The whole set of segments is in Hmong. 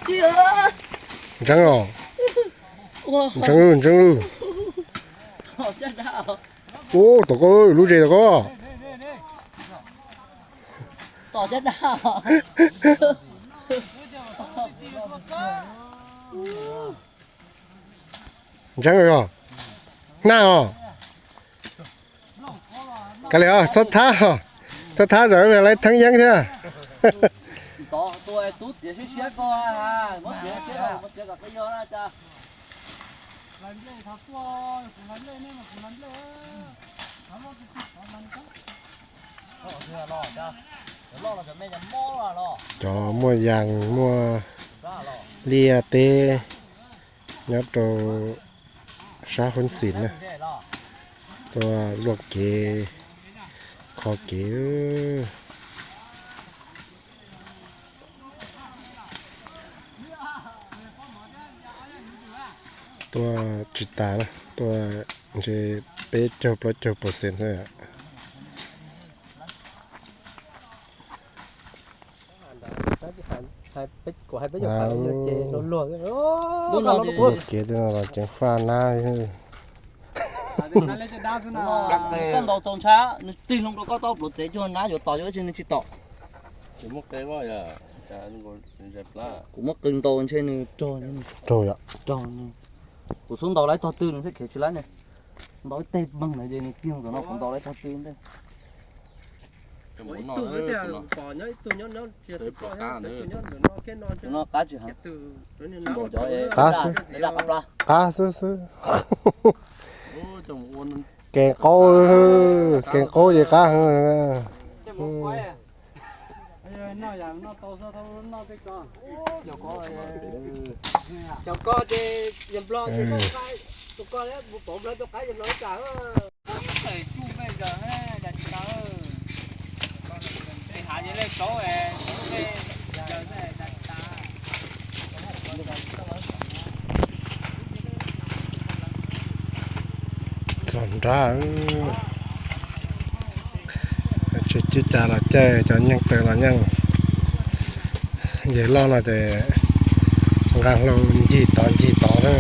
Ntseeb os. Ntseeb lawm, ntseeb lawm. Ub, tom koj, lub zes tom koj. Ntseeb os. Naj os. Kav liam os, txhob thab, txhob thab, zawm lawv theeb yeeb thiab. Cov muaj yas muaj liaj teb nyob rau sab Huab Xim na, tuaj luaj kev, kho kev. Tuaj tsis tas na, tuaj ntshe peb caug plaub caug percent xwb. Luaj kev tej no los ceev faj nab. Koj ntaus txaus ntshai, nws tig loo rau koj tau pluav tsev cuag nab yuav tos yuav tsis nws tsis tom. Kuv muab qw ntaus ntshe nws raug, raug, kuv xub ntaus laib tog twg nws thiaj khiav tsis laib ne. Ntaus ib teg meeg lawm ces nws tig loo tom no kuv ntaus laib tog twg ntej. Tus no qab tsis heev. Qab xwb, qab xwb xwb. Kev qaub, kev qaub ces qab heev. Cov ko ces yog nplog ces tus ko mus pov nplog tus qaib yog nplog ib tas. Txog nrab, tsis cib cas los caij cov nyeej taws los nyeej. Yawg loj no ces nqa hlau ncig tod ncig tod na.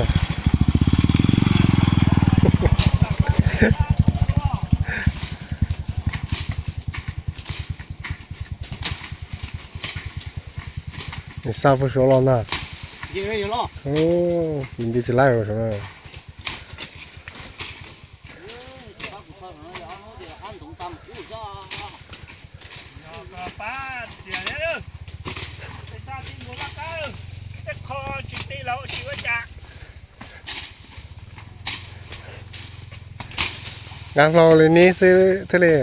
Nws xa pug suav los ntag. Nws nti tsis laib suav. Nqa hlau li neb xwb thiaj li.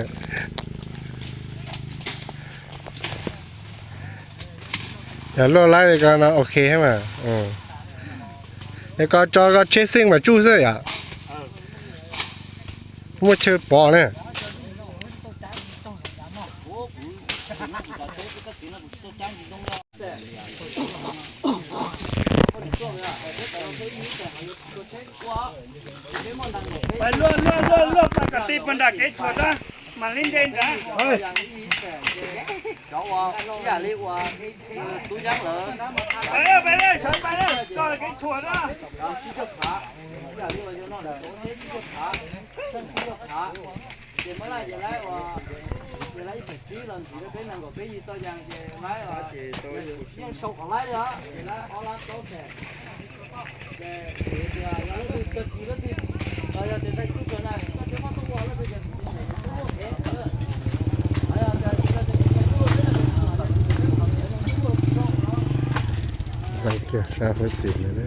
Yog luaj laib li ko no ok mas. Es koj tso koj tsheb xeej mas tsuj xwb yom. Muaj chaw pov ne. Pais luaj luaj luaj luaj pais kom ti puag nram kev tshuam na, mam li nce nrad. Pais, pais, sawv pais na, tso kev tshuam na. Ces muab laij ces laib ua, ces laib ib txhiab tsib los ntxiv rau peb nees nkaum peb yig txoj yas ces laib ua, yeej sau qhov laib li os, ces laib ob lab plaub xees. Ces kuv tias yog leej twg kawg kiv leej twg, los yog tias ntaij tub kawg na, koj tsis muaj tuaj ua leej twg ces kuv tsis them yus tub ua kev. Zaj kiag sab Huab Xim no.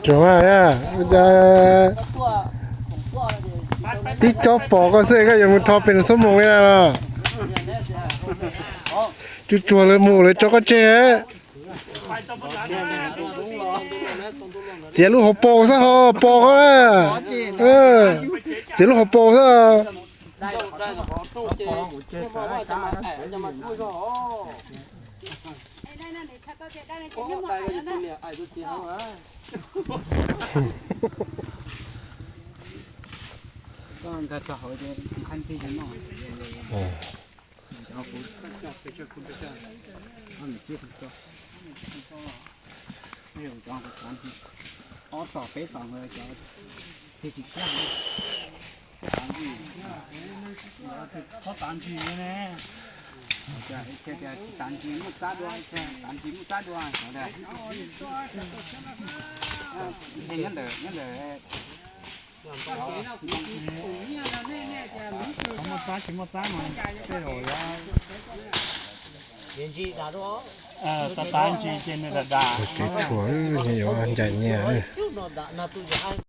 Tsuag, tib tsob pom koj xwb koj yuav mus thov pem xuab moos li na los? Tsuag tsuag lawv mus lawv tso koj tseg. Txiav lub hauv paus xwb ho pom koj na. Txiav lub hauv paus xwb. Ob tom peb tom cov tsis tshab, txhob tav ntsis ne. Tsis tav ntsis muaj txab dua, tav ntsis muaj txab dua. Nyob ntawm, nyob ntawm. Muaj txab tsis muaj txab mas tej zaum yuav tav ntsis ces nws dam dam. Kev tshuam yuav ncaim nyias.